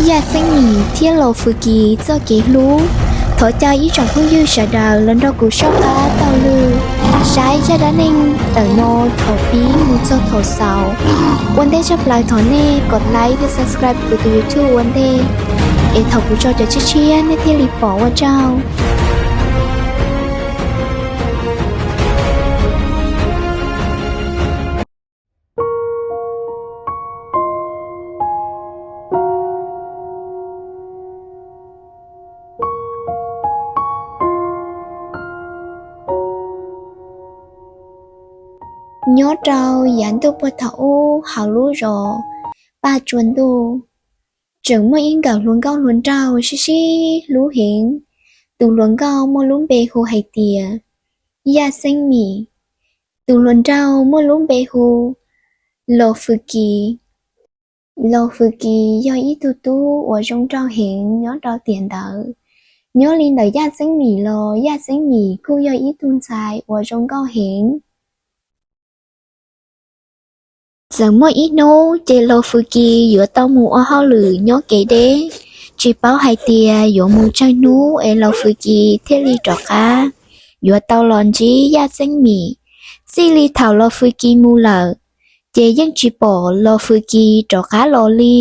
Yaj Xeeb Mim thiab Los Fwm Kis txoj kev hlub. Thov caw ib tsoom phooj ywg sawv daws los nrog kuv soj qab taug lw saib zaj dab neeg ntawm no thaum pib mus txog thaum xaus. Ua ntej tshaj plaws thov nej kom like thiab subscribe kuv tus YouTube ua ntej, es thaum kuv tso cov tshiab tshiab nej thiaj li pom. Ua tsaug. Nyob rau yav ntuj puag thaum ub hauv lub zos Paj Tsua Ntuj, tseem muaj ib nkawm hluas nkauj hluas nraug sib sib hlub heev. Tus hluas nkauj muaj lub npe hu hais tias Yaj Xeeb Mim, tus hluas nraug muaj lub npe hu Los Fwm Kis. Los Fwm Kis yog ib tug tub uas zoo nraug heev nyob rau tiam ntawd. Nyob li ntawm Yaj Xeeb Mim los Yaj Xeeb Mim kuj yog ib tug ntxhais uas zoo nkauj heev. Txawm muaj ib hnub ces Los Fwm Kis yuav tau mus ua hauj lwm nyob kev deb, tsis paub hais tias yuav mus tsawg hnub es Los Fwm Kis thiaj li rov qab yuav tau los ntsib Yaj Xeeb Mim. Txij li thaum Los Fwm Kis mus lawm, ces yeej tsis pom Los Fwm Kis rov qab los li.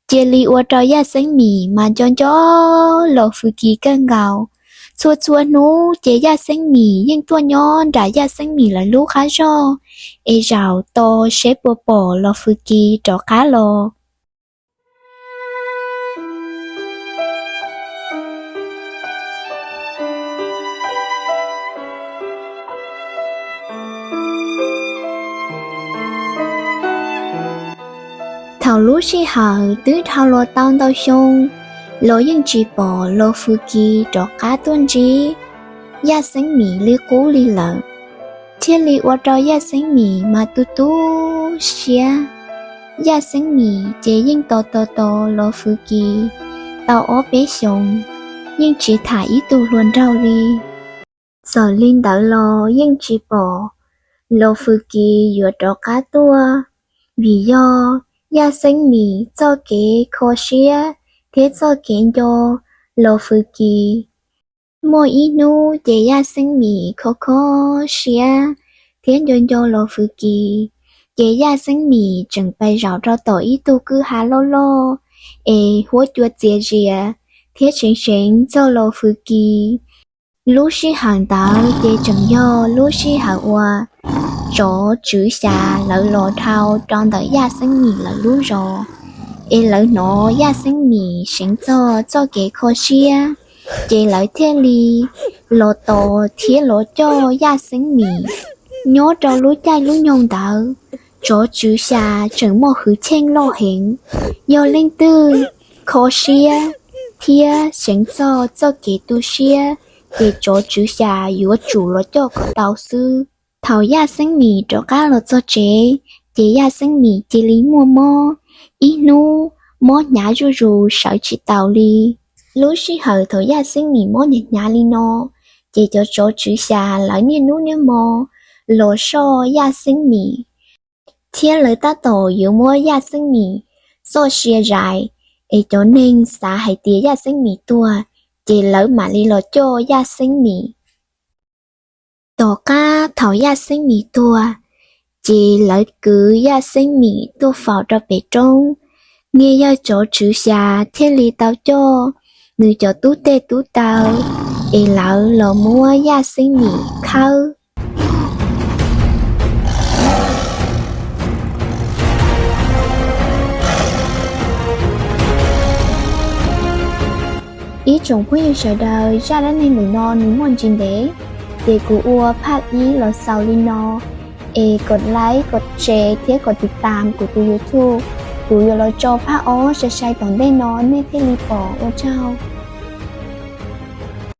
Cia li ua rau Yaj Xeeb Mim mas nco nco Los Fwm Kis kawg nkaus. Txhua txhua hnub ces Yaj Xeeb Mim yeej tuaj nyob nram Yaj Xeeb Mim lawv lub qab zos, es zaum tos seb puas pom Los Fwm Kis rov qab los. Thaum lub sij hawm twb dhau los tau ntau xyoo los yeej tsis pom Los Fwm Kis rov qab tuaj ntsib Yaj Xeeb Mim li qub li lawm, thiaj li ua rau Yaj Xeeb Mim mas tu tu siab. Yaj Xeeb Mim ces yeej tos tos tos Los Fwm Kis tau ob peb xyoos, yeej tsis tham ib tug hluas nraug li. Txawm li ntawd los yeej tsis pom Los Fwm Kis yuav rov qab tuaj, vim yog Yaj Xeeb Mim txoj kev kho siab thiab txoj kev nco Los Fwm Kis. Muaj ib hnub ces Yaj Xeeb Mim kho kho siab thiab nco nco Los Fwm Kis, ces Yaj Xeeb Mim tseem pais zaum rau tom ib tug kwj ha loj loj es huab cua txias zias thiab seev seev txog Los Fwm Kis. Lub sij hawm ntawd ces tseem yog lub sij hawm uas tsov tswv xya lawv los dhau rau ntawm Yaj Xeeb Mim lawv lub zos, es lawv hnov Yaj Xeeb Mim seev txog txoj kev kho siab, ces lawv thiaj li los tos thiab los coj Yaj Xeeb Mim. Nyob rau lub caij lub nyoog ntawd, tsov tswv xya tseem muaj hwj chim loj heev. Yog leej twg kho siab thiab seev txog txoj kev tu siab, ces tsov tswv xya yuav tsum los coj kom tau xwb. Thaum Yaj Xeeb Mim rov qab los txog tsev, ces Yaj Xeeb Mim cia li muaj mob. Ib hnub mob hnyav zuj zus sawv tsis taus li. Lub sij hawm thaum Yaj Xeeb Mim mob hnyav hnyav li no, ces cov tsov tswv xya lawv niaj hnub niaj hmo los soj Yaj Xeeb Mim, thiab lawv tab tom yuav muab Yaj Xeeb Mim txoj sia zais, es cov neeg xav hais tias Yaj Xeeb Mim tuag, ces lawv mam li los coj Yaj Xeeb Mim. Tom qab thaum Yaj Xeeb Mim tuag, ces lawv kwv Yaj Xeeb Mim tuaj faus rau pem roob. Niag yawg tsov tswv xya thiaj li tau coj nws cov tub teg tub taw es lawv los muab Yaj Xeeb Mim khawb. Ib tsoom phooj ywg sawv daws, zaj dab neeg ntawm no nws muaj ntsis ntev, ces kuv ua phaj ib los xaus li no, es kom like, kom share thiab kom tiv tam kuv tus YouTube. Kuv yuav los tso phaj ob sai sai tom ntej no nej thiaj li pom. Ua tsaug.